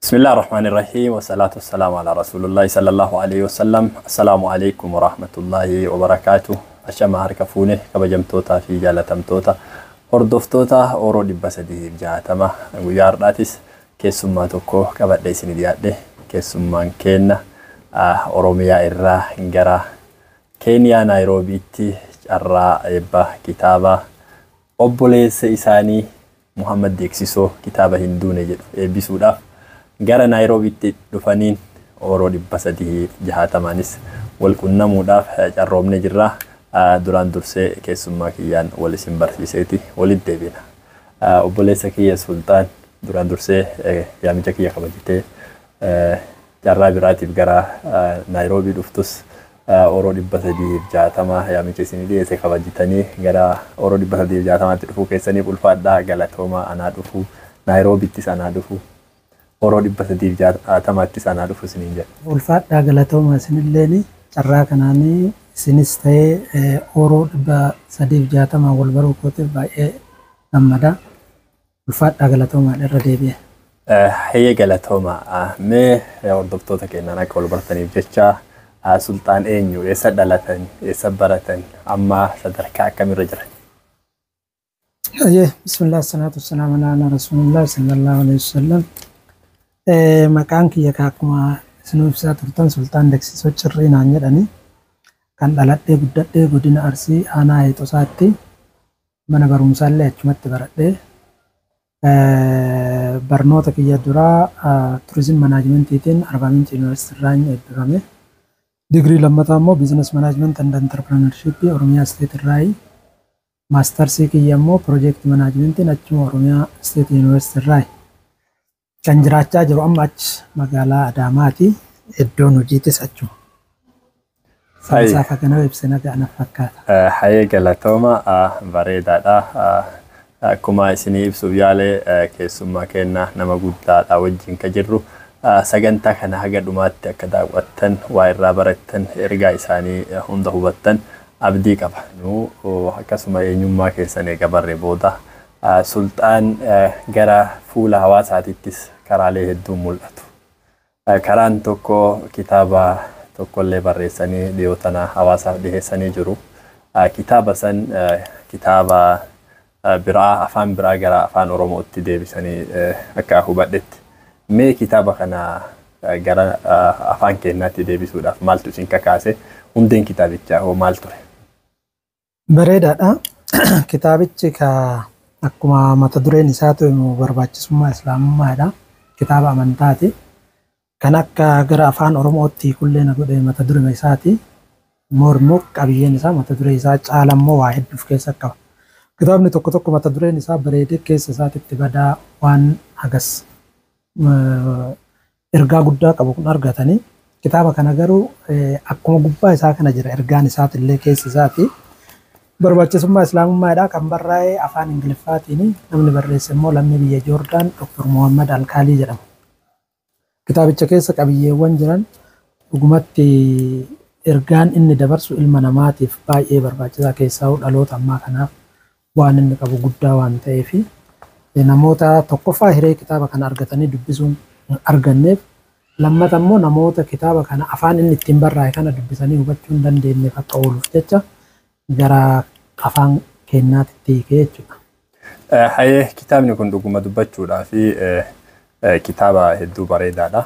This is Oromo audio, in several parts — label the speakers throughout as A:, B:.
A: Bismillah ar-Rahman ar-Rahim wa salatu wassalamu ala Rasulillahi sallallahu alayhi wa sallam. Assalamu alaikum wa rahmatullahi wa barakatuh. Ashama harka fuune, kabajamtootaa fi jaalatamtoota hordoftoota Oromoo 360, guyyaa har'aatis keessummaa tokko qabadhee isin dhiyaadhe. Keessummaan keenna Oromiyaa irraa gara Keeniyaa Naayiroobiitti carraa eebba kitaaba obboleessa isaanii Muhammad Deeksisoo, kitaaba "Hin Duune" jedhu eebbisuudhaaf gara Naayiroobiitti dhufaniin Oromoo 360nis wal qunnamuudhaaf carroomne jirra. Duraan dursee keessummaa kiyyaan wal isin barsiiseeti walitti deebina. Obboleessa kiyya Sultaan, duraan dursee yaamicha kiyya kabajitee carraa biraatiif gara Naayiroobii dhuftus, Oromoo 360 yaamicha isinii dhiyeesse kabajitanii gara Oromoo 360tti dhufuu keessaniif ulfaadhaa, galatooma. Anaa dhufuu Naayiroobiittis, anaa dhufuu Oromoo 360ttis anaa dhufu isiniin jedha.
B: Ulfaadhaa, galatooma isinilleen. Carraa kanaanii isinis ta'ee Oromoo 360 wal baruu kootiif baay'ee gammada. Ulfaadhaa, galatoomaa irra deebi'e.
A: Hayyee, galatooma. Mee hordoftoota keenyaan akka wal bartaniif jecha, Sultaan eenyu? Eessa dhalatan? Eessa baratan? Amma sadarkaa akkamirra jiran?
B: Hayyee, bismillah, salaatu wassalamu ala rasuulillah sallallahu alaihi wasallam. Maqaan kiyya akkuma isin ibsaa turtan Sultaan Deeksisoo Cirrii naan jedhani. Kan dhaladhee guddadhee godina Arsii, aanaa Heexosaatti, mana barumsaallee achumatti baradhee. Barnoota kiyya duraa tourism managementiitiin Arbaa Minci Yuunivarsiitii irraa eebbifame. Digirii lammataa immoo business management and entrepreneurship Oromiyaa State irraayi. Mastersii kiyya immoo project managementiin achuma Oromiyaa State Yuunivarsiitii irraayi. Kan jiraachaa jiru amma achi magaalaa Adaamaati. Iddoon hojiitis achuma. Saansaaf hagana ibsina ga'ana fakkaata.
A: Hayyee, galatooma, bareedaadha. Akkuma isinii ibsuuf yaalee, keessummaa keenya nama guddaadha wajjin ka jirru. Sagantaa kana haga dhumaatti akka daawwattan, waa irraa barattan, ergaa isaanii hunda hubattan abdii qaba. Nu akkasuma eenyummaa keessan eega barree booda, Sultaan gara fuula hawaasaatittis karaalee hedduun mul'atu. Karaan tokko kitaaba tokkollee barreessanii dhiyoo tana hawaasaaf dhiyeessanii jiru. Kitaaba san kitaaba biraa afaan biraa gara afaan Oromootti deebisanii akka hubadhetti. Mee kitaaba kana gara afaan keenyaatti deebisuudhaaf maaltu isin kakaase? Hundeen kitaabichaa hoo maal ture?
B: Bareedaadha. Kitaabichi ka akkuma mata dureen isaatu himu "Barbaachisummaa Islaamummaadha". Kitaaba amantaati. Kan akka gara afaan Oromootti hiikullee na godhe mata duree isaati. Mormuu qabiyyeen isaa mata duree isaa caala immoo waa hedduu of keessa qaba. Kitaabni tokko tokko mata dureen isaa bareedee keessa isaatitti badaa waan hagas ergaa guddaa qabu kun argatanii. Kitaaba kana garuu akkuma gubbaa isaa kana jira, ergaan isaatillee keessa isaati. "Barbaachisummaa Islaamummaadha" kan barraa'e afaan Ingiliffaatiin, namni barreesse immoo lammii biyya Joordaan Dr. Muhammad Alkaalii jedhama. Kitaabicha keessa qabiyyeewwan jiran dhugumatti ergaan inni dabarsu ilma namaatiif baay'ee barbaachisaa, keessaa dhaloota ammaa kanaaf waan inni qabu guddaa waan ta'eef, namoota tokkoffaa hiree kitaaba kana argatanii dubbisuun arganneef, lammata immoo namoota kitaaba kana afaan inni ittiin barraa'e kana dubbisanii hubachuu hin dandeenyeef akka ooluuf jecha gara afaan keenyaatti hiikee jechuudha.
A: Hayyee, kitaabni kun dhuguma dubbachuudhaa fi kitaaba hedduu bareedaadha.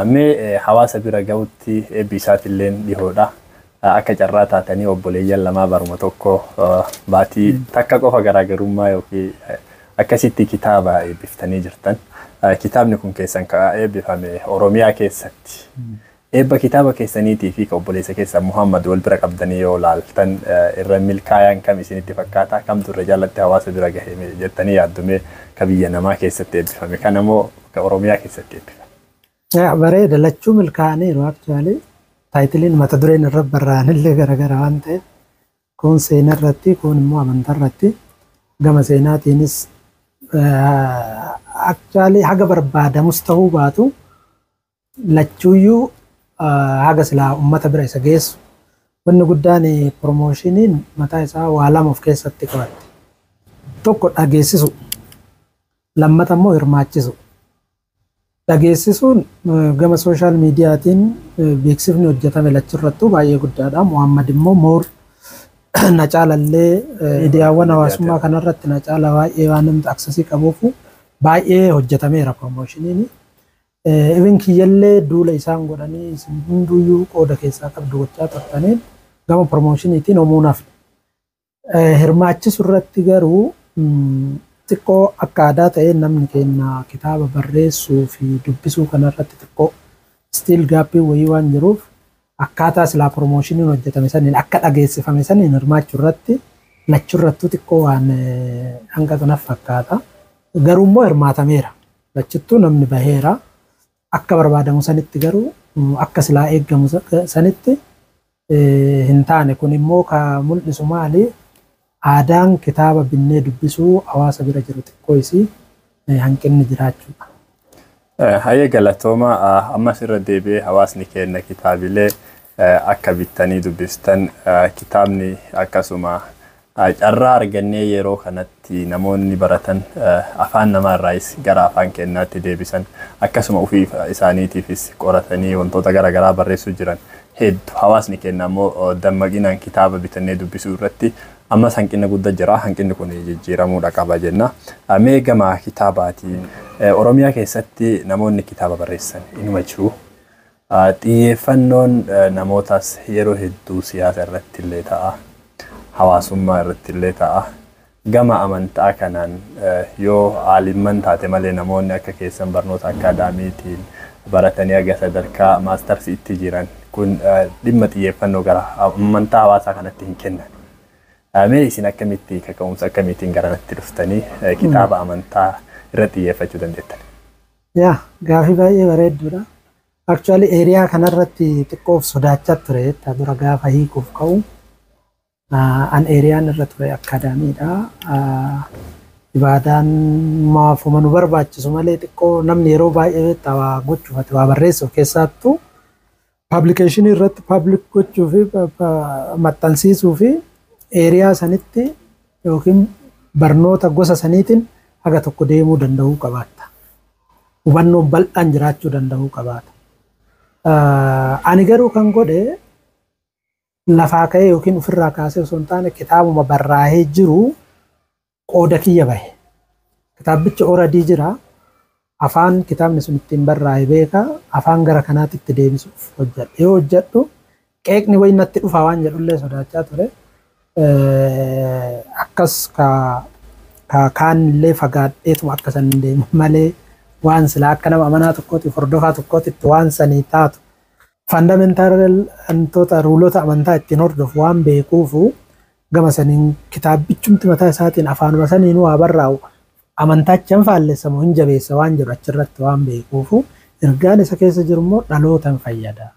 A: Mee hawaasa bira gahutti eebbi isaatillee dhihoodha. Akka carraa taatanii obboleeyyan lamaa baruma tokko, baatii takka qofa garaagarummaa yookiin akkasitti kitaaba eebbiftanii jirtan. Kitaabni kun keessan kan eebbifame Oromiyaa keessatti. Eebba kitaaba keessaniitii fi obboleessa keessan Muhammad wal bira qabdanii yoo laaltan, irra milkaayaan kam isinitti fakkaata? Kamtu irra jaallatti hawaasa bira gahe jettanii yaaddume, ka biyya namaa keessatti eebbifame kana moo ka Oromiyaa keessatti eebbifame?
B: Bareeda, lachuu milkaa'aniiru. Actually titleiin, mata dureen irra barraa'anillee garagara waan ta'eef, kun seenaa irratti, kun immoo amantaa irratti. Gama seenaatiinis actually haga barbaadamus ta'uu baatu, lachuuyyuu haga silaa uummata bira isa geessu. Wanni guddaan promotioniin mataa isaa waa lama of keessatti qabatti. Tokko dhageessisu, lammata immoo hirmaachisu. Dhageessisuun gama social mediaatiin beeksifni hojjetame lachirrattuu baay'ee guddaadha. Muhammad immoo more na caalallee miidiyaawwan hawaasummaa kanarratti na caala baay'ee waan namni accessii qabuufu baay'ee hojjetameera promotioniin. Even kiyyallee duula isaan godhanii isin hunduyyuu qooda keessaa qabdu gochaa turtaniin gama promotioniitiin homuu nafne. Hirmaachisu irratti garuu xiqqoo akka aadaa ta'ee namni keenya kitaaba barreessuu fi dubbisuu kanarratti xiqqoo still gapii wayii waan jiruuf, akkaataa silaa promotioniin hojjetame saniin, akka dhageessifame saniin hirmaachuu irratti lachurrattuu xiqqoo waan hanqatu naf fakkaata. Garuu immoo hirmaatameera. Lachittuu namni baheera. Akka barbaadamu sanitti garuu, akka silaa eeggamu sanitti hin taane. Kun immoo ka mul'isu maali? Aadaan kitaaba binnee dubbisuu hawaasa bira jiru xiqqoo isii hanqinni jiraachuudha.
A: Hayyee, galatooma. Ammas irra deebi'ee hawaasni keenya kitaabilee akka bittanii dubbistan, kitaabni akkasuma carraa argannee yeroo kanatti namoonni baratan afaan namaarraayis gara afaan keenyaatti deebisan, akkasuma ofii isaaniitiifis qoratanii wantoota garaagaraa barreessuu jiran hedduu. Hawaasni keenya immoo dammaqinaan kitaaba bitannee dubbisuu irratti ammas hanqina guddaa jira. Hanqinni kun jijjiiramuudha qaba jenna. Mee gama kitaabaatiin Oromiyaa keessatti namoonni kitaaba barreessan inuma jiru. Xiyyeeffannoon namootaas yeroo hedduu siyaasa irratti illee ta'a. Hawaasummaa irratti illee ta'a. Gama amantaa kanaan yoo aalimman taate malee, namoonni akka keessan barnoota akaadaamiitiin baratanii haga sadarkaa maastarsiitti jiran kun dhimma xiyyeeffannoo gara amantaa hawaasaa kanatti hin kennan. Mee isin akkamitti, kaka'umsa akkamiitiin gara natti dhuftanii kitaaba amantaa irratti xiyyeeffachuu dandeettan?
B: Yaa, gaafii baay'ee bareedduudha. Actually area kanarratti xiqqoof sodaachaa ture dura gaafa hiikuuf ka'u. An areaan irra ture akaadaamiidha. Ibaadaan maafuma nu barbaachisu malee xiqqoo namni yeroo baay'ee beektaa waa gochuuf, ati waa barreessuuf, keessattuu publicationii irratti public gochuu fi maxxansiisuu fi area sanitti yookiin barnoota gosa saniitiin haga tokko deemuu danda'uu qabaatta. Hubannoon bal'aan jiraachuu danda'uu qabaata. Ani garuu kan godhe lafaa ka'ee yookiin ofirraa kaasee osoo hin taane, kitaabuma barraa'ee jiru qooda kiyya bahe. Kitaabichi already jira. Afaan kitaabni sun ittiin barraa'e beeka. Afaan gara kanaatti itti deebisuuf hojjedhe. Yoo hojjedhu qeeqni wayi natti dhufa waan jedhullee sodaachaa ture. Akkas ka kaanillee fagaadheetuma akka san deemu malee, waan silaa akka nama amanaa tokkootiif hordofaa tokkootitti waan sanii taatu fundamental wantoota ruleota amantaa ittiin hordofu waan beekuufu, gama saniin kitaabichumti mataa isaatiin afaanuma saniin waa barraa'u amantaacha hin faallessamu, hin jabeessa waan jedhu achirratti waan beekuufu, ergaan isa keessa jiru immoo dhaloota hin fayyada.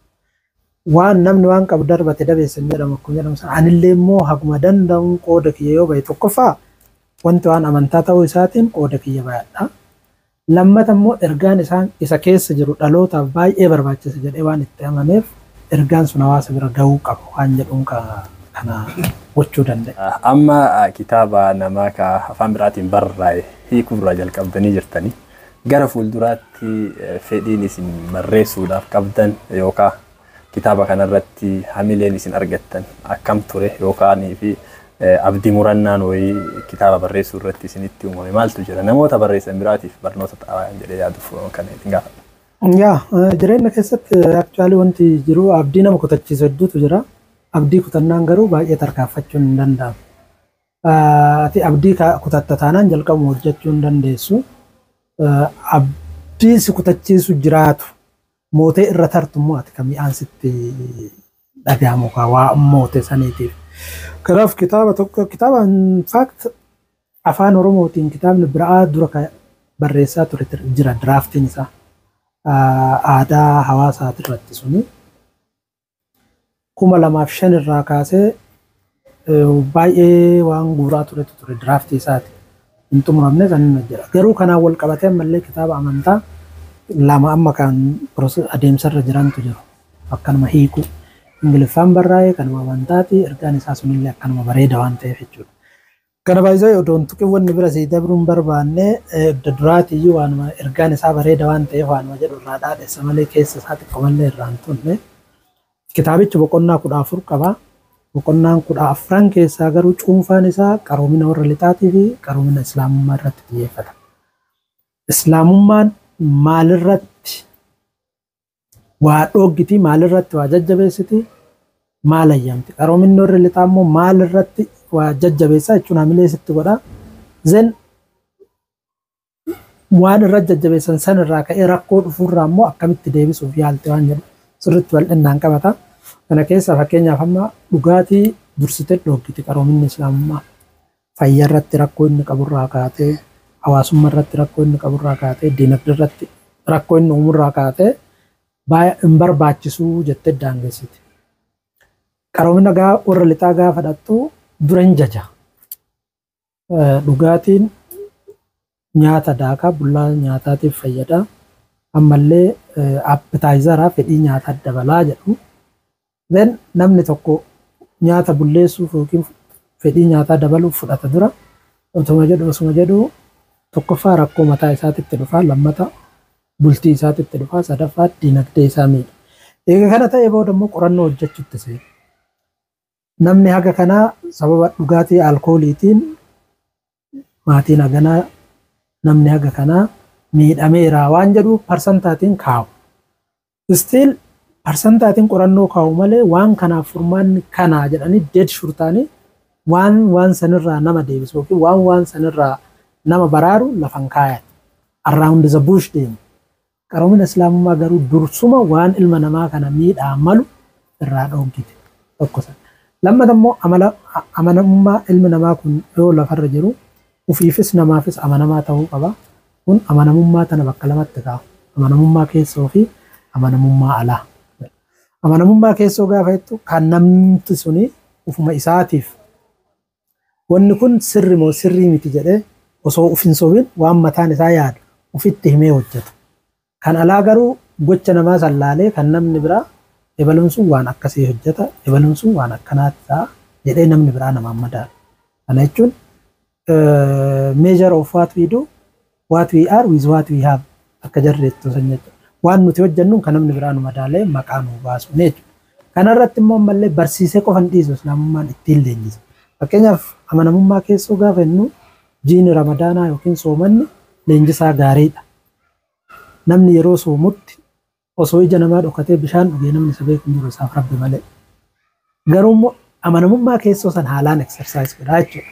B: Waan namni waan qabu darbate dabeessa hin jedhamu akkuma jedhamu sana, anillee immoo haguma danda'u qooda kiyya yoo bahe, tokkoffaa wanti waan amantaa ta'uu isaatiin qooda kiyya bayadha. Lammata immoo ergaan isaan isa keessa jiru dhalootaaf baay'ee barbaachisa jedhee waan itti amaneef, ergaan sun hawaasa bira gahuu qaba waan jedhuun kana gochuu danda'e.
A: Amma kitaaba namaa ka afaan biraatiin barraa'e hiikuurraa jalqabdanii jirtanii, gara fuulduraatti fedhiin isin barreessuudhaaf qabdan yookaan kitaaba kanarratti hamileen isin argattan akkam ture, yookaan fi abdii murannaan wayii kitaaba barreessuu irratti isinitti uumame maaltu jira? Namoota barreessan biraatiif barnoota ta'a jedhee yaaduuf kan ittiin gaafadha.
B: Yaa, jireenya keessatti actually wanti jiru abdii nama kutachiisu hedduutu jira. Abdii kutannaan garuu baay'ee tarkaanfachuun hin danda'amu. Ati abdii kutatta taanaan jalqabuma hojjechuu hin dandeessu. Abdii si kutachiisu jiraatu mootee irra tartu immoo ati kan mi'aan sitti dhagahamu waa moote saniitiif. Kanaaf kitaaba tokko, kitaaba in fact afaan Oromootiin kitaabni biraa dura barreessaa ture jira, draftiin isaa. Aadaa hawaasaati irratti suni. 2005 irraa kaasee baay'ee waan guuraa turetu ture, draftii isaati. Hin xumuramne kan inni jira. Garuu kanaan wal qabatee ammallee kitaaba amantaa lama amma kan adeemsarra jirantu jiru. Akkanuma hiiku. Ingiliffaan barraa'ee kanuma amantaati. Ergaan isaa sunillee akkanuma bareeda waan ta'eef jechuudha. Kana baay'isee odoon tuqin wanni bira sii dabruun barbaanne, edda duraatiyyuu waanuma ergaan isaa bareeda waan ta'eef waanuma jedhu irraa dhaadhessa malee keessa isaa xiqqoomallee irraa hin tunne. Kitaabichi boqonnaa 14 qaba. Boqonnaan 14 keessaa garuu cuunfaan isaa qaroomina warra lixaatii fi qaroomina islaamummaa irratti xiyyeeffata. Islaamummaan maalirratti waa dhooggiti, maalirratti waa jajjabeessiti, maal ayyamti? Qaroominni warra lixaa immoo maalirratti waa jajjabeessa jechuun hamilee sitti godha. Then waan irra jajjabeessan san irraa ka'ee rakkoo dhufuurraa immoo akkamitti deebisuuf yaalte waan jedhu sirriitti bal'inaan qabata. Kana keessa fakkeenyaaf amma dhugaatii dursitee dhooggiti qaroominni islaamummaa. Fayyaa irratti rakkoo inni qaburraa kaatee, hawaasummaa irratti rakkoo inni qaburraa kaatee, dinagdee irratti rakkoo inni uumurraa kaatee baay'ee hin barbaachisuu jettee daangessiti. Qaroomina warra lixaa gaafa dhattu dura hin jaja. Dhugaatiin nyaata daakaa bullaa nyaataatiif fayyada. Ammallee appetizeraa fedhii nyaataa dabalaa jedhu. Then namni tokko nyaata bulleessuuf yookiin fedhii nyaataa dabaluuf fudhata dura otuma jedhu osuma jedhu tokkoffaa rakkoo mataa isaatitti dhufa, lammata bultii isaatitti dhufa, sadaffaa dinagdee isaa miidha. Egaa kana ta'ee booda immoo qorannoo hojjechuutti seena. Namni haga kanaa sababa dhugaatii alkooliitiin maatiin haganaa, namni haga kanaa miidhameera waan jedhu parsantaatiin kaa'u. Still parsantaatiin qorannoo kaa'u malee waan kanaaf furmaanni kanaa jedhanii dead sure ta'anii waan waan sanirraa nama deebisu yookiin waan waan sanirraa nama baraaru lafan kaayan. Around the bush deemu. Qaroomina islaamummaa garuu dursuma waan ilma namaa kana miidhaa malu irraa dhoogite tokko sana. Lammata immoo amala amanamummaa, ilmi namaa kun yoo lafarra jiru ufiifis namaafis amanamaa ta'uu qaba. Kun amanamummaa tana bakka lamatti kaa'u. Amanamummaa keessoo fi amanamummaa alaa. Amanamummaa keessoo gaafa jettu kan namni suni ufuma isaatiif wanni kun sirri moo sirrii miti jedhee osoo uf hin sobin waan mataan isaa yaadu ufitti himee hojjetu. Kan alaa garuu gocha namaa sallaalee kan namni biraa ebaluun sun waan akkasii hojjeta, ebaluun sun waan akkanaatti ta'a jedhee namni biraa namaan madaalu. Kana jechuun measure of what we do, what we are with what we have akka jarreettu san jechuudha. Waan nuti hojjennu kan namni biraa nu madaalee maqaa nu baasu jechuudha. Kanarratti immoo ammallee barsiisee qofa hin dhiisu, islaamummaan ittiin leenjisa. Fakkeenyaaf amanamummaa keessoo gaafa jennu jiini ramadaanaa yookiin soomanni leenjisaa gaariidha. Namni yeroo soomutti osoo ija namaa dhokatee bishaan dhugee namni isa beeku hin jiru isaaf rabbi malee. Garuu immoo amanamummaa keessoo san haalaan exercise godhaa jechuudha.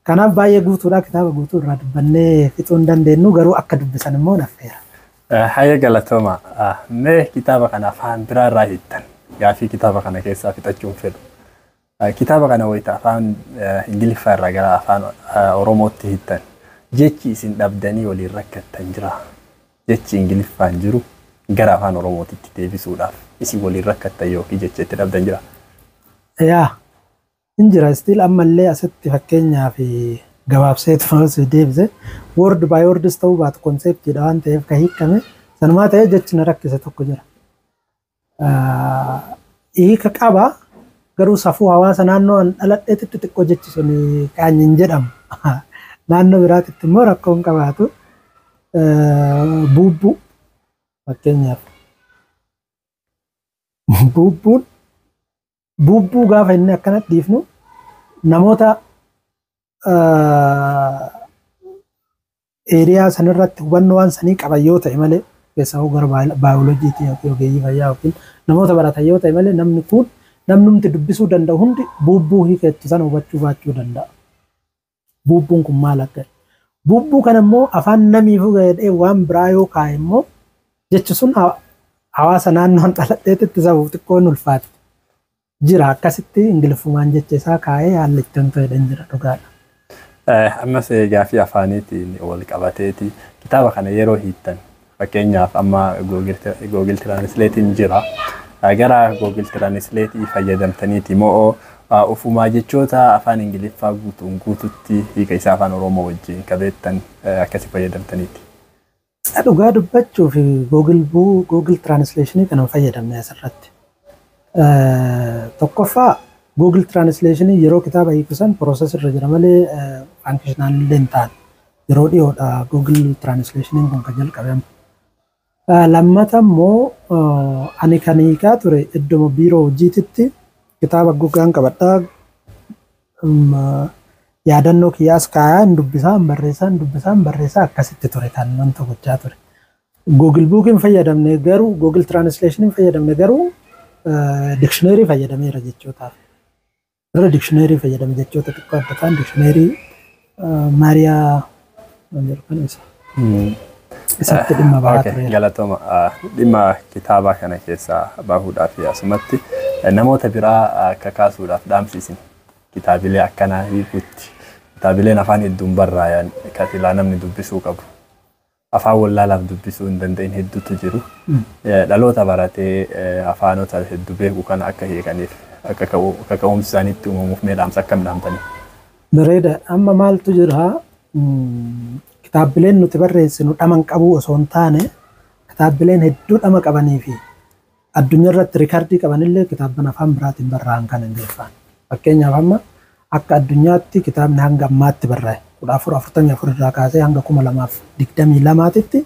B: Kanaaf baay'ee guutuudha, kitaaba guutuu irraa dubbannee fixuu hin dandeenyu, garuu akka dubbisan immoo naffeera.
A: Hayya, galatooma. Mee kitaaba kana afaan biraa irraa hiiktan, gaafii kitaaba kana keessaa fixachuun fedhu. Kitaaba kana wayita afaan Ingiliffaa irraa gara afaan Oromootti hiiktan jechi isin dhabdanii waliin rakkattan jira? Jechi Ingiliffaan jiru gara afaan Oromootitti deebisuudhaaf isin waliin rakkattan yookiin jecha itti dhabdan jira?
B: Yaa, hin jira. Still ammallee asitti fakkeenyaaf gabaabseetu si deebise, word by words ta'uu baatu conceptiidha waan ta'eef kan hiikame sanumaa ta'ee jechi na rakkise tokko jira. Hiika qaba, garuu safuu hawaasa naannoo an dhaladheetti xixiqqoo jechi sun qaanyi hin jedhamu. Naannoo biraatitti immoo rakkoo hin qabaatu. Buubbuu fakkeenyaaf. Buubbuun buubbuu gaafa inni akkanatti dhiifnu namoota area sanirratti hubannoo waan sanii qaban yoo ta'e malee, keessaa gara baayoloojiitii yookiin ogeeyyii fayyaa yookiin namoota baratan yoo ta'e malee, namni kun namnumti dubbisuu danda'u hundi buubbuu hiikeettu sana hubachuu baachuu danda'a. Buubbuun kun maal akka buubbuu kana immoo afaan namiifuu jedhee waan biraa yoo kaa'e immoo jechi sun hawaasa naannoon dhaladheetitti sabuuf xiqqoo ulfaatti. Jira, akkasitti ingiliffumaan jecha isaa kaa'ee haalli itti wantoota jedhan jira, dhugaadha.
A: Ammas gaafii afaaniitiin wal qabateeti, kitaaba kana yeroo hiittan fakkeenyaaf amma Google Translatein jira. Gara Google Translate fayyadamtaniiti moo ufumaa jechoota afaan Ingiliffaa guutuun guututti hiika isaa afaan Oromoo wajjin qabeettan akkasi fayyadamtaniiti?
B: Dhugaa dubbachuuf Google Translation kana fayyadamne asirratti. Tokkoffaa Google Translation yeroo kitaaba hiiku san process irra jira malee functional illee hin taane. Yeroo dhiyoodha Google Translation kun kan jalqabe. Lammata immoo ani kan hiikaa ture iddoo biiroo hojiititti kitaaba gogaan qabadhaa, yaadannoo kiyyaas kaayaa, hin dubbisaa, hin barreessaa, hin dubbisaa, hin barreessaa, akkasitti ture kan wanta gochaa ture. Google Book hin fayyadamne garuu, Google Translation hin fayyadamne garuu, dictionary fayyadameera jechootaaf. Irra dictionary fayyadame, jechoota xiqqoo adda ta'an dictionary Maariyaa kan isa. Isatti dhimma bahaa ture.
A: Galatooma. Dhimma kitaabaa kana keessaa bahuudhaaf asumatti namoota biraa kakaasuudhaaf dhaamsisin kitaabilee akkanaa hiikutti, kitaabileen afaan hedduun barraayan kan silaa namni dubbisuu qabu. Afaan wallaalaaf dubbisuu hin danda'in hedduutu jiru. Dhaloota baratee afaanota hedduu beeku kana akka hiikaniif akka kaka'umsi isaaniitti uumamuuf mee dhaamsa akkam dhaamtanii?
B: Bareeda. Amma maaltu jira? Kitaabileen nuti barreessinu dhama qabuu osoo hin taane, kitaabileen hedduu dhama qabanii fi addunyaa irratti rikardii qabanillee kitaabban afaan biraatiin barraa'an kan Ingiliffaan. Fakkeenyaaf, amma akka addunyaatti kitaabni hanga ammaatti barraa'e 1444 irraa kaasee hanga 2022tti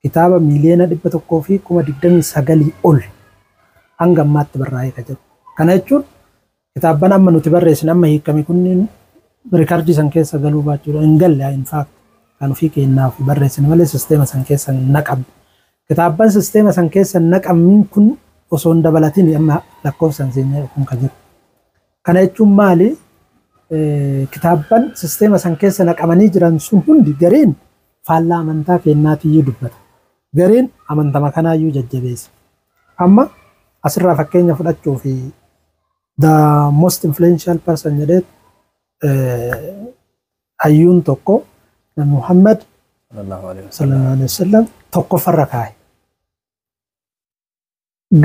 B: kitaaba 129,000 ol hanga ammaatti barraa'ee kan jiru. Kana jechuun kitaabban amma nuti barreessine, amma hiikame kunniin rikardii san keessa galuu baachuudha hin galle. In fact, kan ofii keenyaaf barreessine malee sisteema san keessa hin naqamne. Kitaabban sisteema san keessa hin naqamne kun osoo hin dabalatin amma lakkoofsan seenyee kun kan jiru. Kana jechuun maali? Kitaabban sisteema san keessa naqamanii jiran sun hundi gariin faallaa amantaa keenyaatiyyuu dubbata. Gariin amantama kanaayyuu jajjabeessa. Amma asirraa fakkeenya fudhachuu fi "The Most Influential Person" jedhee hayyuun tokko Muhammad sallallahu alaihi wasallam tokkoffarra kaa'e.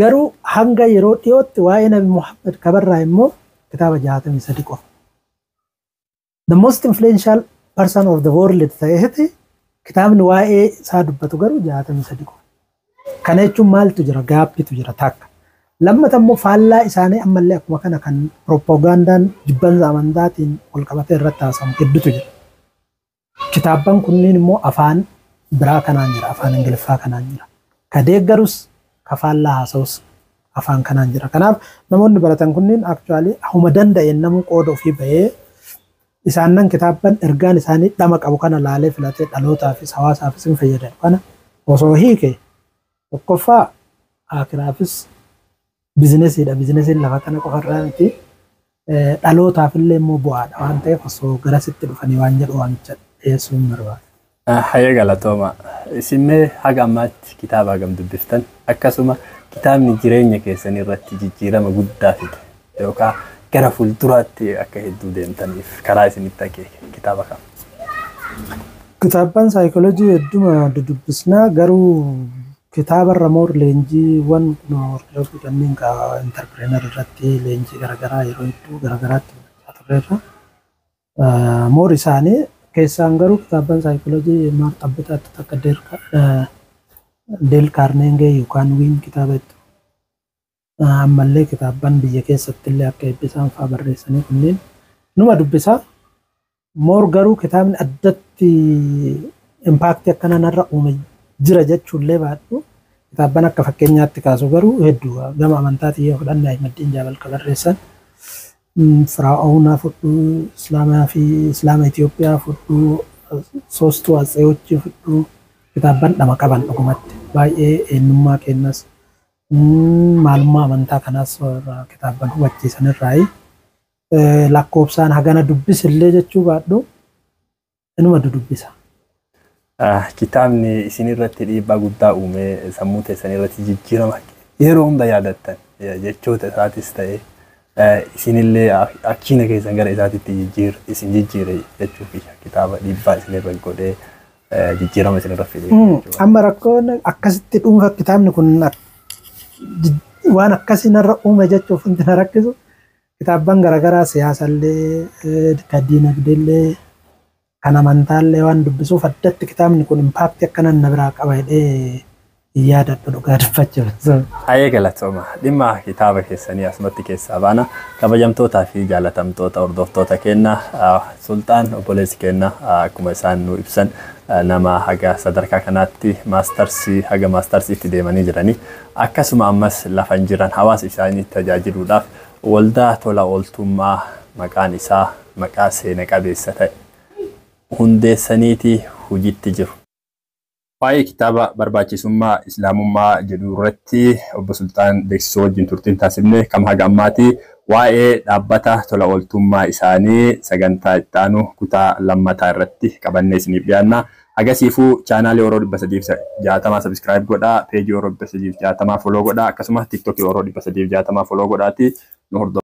B: Garuu hanga yeroo dhiyootti waa'ee Nabi Muhammad kabarraa immoo kitaaba 63 qofa. The most influential person of the world ta'eeti kitaabni waa'ee isaa dubbatu garuu 63 qofa. Kana jechuun maaltu jira? Gaappitu jira takka. Lammata immoo faallaa isaanii ammallee akkuma kana kan propagandaan jibbansa amantaatiin wal qabatee irratti haasamu hedduutu jira. Kitaabban kunniin immoo afaan biraa kanaan jira, afaan Ingiliffaa kanaan jira. Ka deeggarus, ka faallaa haasa'us afaan kanaan jira. Kanaaf namoonni baratan kunniin actually huma danda'een namuu qooda ofii bahee isaannan kitaabban ergaan isaanii dhama qabu kana laalee filatee dhalootaafis hawaasaafis hin fayyadan kana osoo hiike, tokkoffaa akiraafis bizinesiidha. Bizinesiin lafa kana qofarraa miti. Dhalootaaf illee immoo bu'aadha waan ta'eef osoo garasitti dhufanii waan jedhu waamicha dhiyeessuun barbaada.
A: Hayya, galatooma. Isinmee haga ammaatti kitaaba hagam dubbiftan? Akkasuma kitaabni jireenya keessan irratti jijjiirama guddaa fide yookaan gara fuulduraatti akka hedduu deemtaniif karaa isinitti akeeke kitaaba kam?
B: Kitaabban saayikooloojii hedduma dudubbisnaa, garuu kitaaba irra more leenjiiwwan workshopii kanneen entrepreneur irratti leenjii garaagaraa yeroo hedduu garaagaraatti fudhachaa turreerra. More isaanii keessaan garuu kitaabban saayikooloojii maar xabbitaatti takka Dale Carnegie yookaan Win kitaaba hedduu. Ammallee kitaabban biyya keessatti illee akka eebbisaan fa'aa barreessanii kunneen numa dubbisaa. More garuu kitaabni addatti impactii akkana narra uume jira jechuullee baadhu, kitaabban akka fakkeenyaatti kaasu garuu hedduu. Gama amantaatiin yoo fudhanne, Ahmaddiin Jaabal ka barreessan, Firaa'oonaa fudhuu, Islaamaa fi Islaama Itoophiyaa fudhuu, Soostuu Atseewochii fudhuu, kitaabban dhama qaban dhugumatti baay'ee eenyummaa keenyas maalummaa amantaa kanaas kitaabban hubachiisan irraayi. Lakkoofsaan hagana dubbisillee jechuu baadhu, inuma dudubbisa.
A: Kitaabni isin irratti dhiibbaa guddaa uumee sammuu teessan irratti jijjiirama yeroo hunda yaadattan, jechoota isaatis ta'e isinillee akkiina keessan gara isaatitti isin jijjiire jechuuf, kitaaba dhiibbaa isinirra godhee jijjiirama isinirra fide.
B: Amma rakkoon akkasitti dhuunfa kitaabni kun waan akkasii narra uume jechuuf wanti na rakkisu, kitaabban garaagaraa siyaasallee, kan diinagdeellee, kan amantaallee waan dubbisuuf addatti kitaabni kun impactii akkana na biraa qaba jedhee Hin yaadadhu dhugaa dubbachuuf.
A: Hayyee, galatooma. Dhimma kitaaba keessanii asumatti keessaa baana. Kabajamtootaa fi jaalatamtoota hordoftoota keenya, Sultaan obboleessi keenya akkuma isaan nu ibsan nama haga sadarkaa kanaatti maastarsii haga maastarsiitti deemanii jiranii, akkasuma ammas lafa hin jiran hawaasa isaanii tajaajiluudhaaf waldaa tola ooltummaa maqaan isaa maqaa seena qabeessa ta'e hundeessaniiti hojiitti jiru. Waa'ee kitaaba barbaachisummaa Islaamummaa jedhu irratti obbo Sultaan Beeksisoo wajjin turtiin taasifne kam haga ammaati. Waa'ee dhaabbata tola ooltummaa isaanii sagantaa itti aanu kutaa lammataa irratti qabannee isiniif dhiyaanna. Agasiifuu chaanaalii Oroo 360 subscribe godhaa, peejii Oroo 360 follow godhaa, akkasumas TikTokii Oroo 360 follow godhaati nu hordofaa.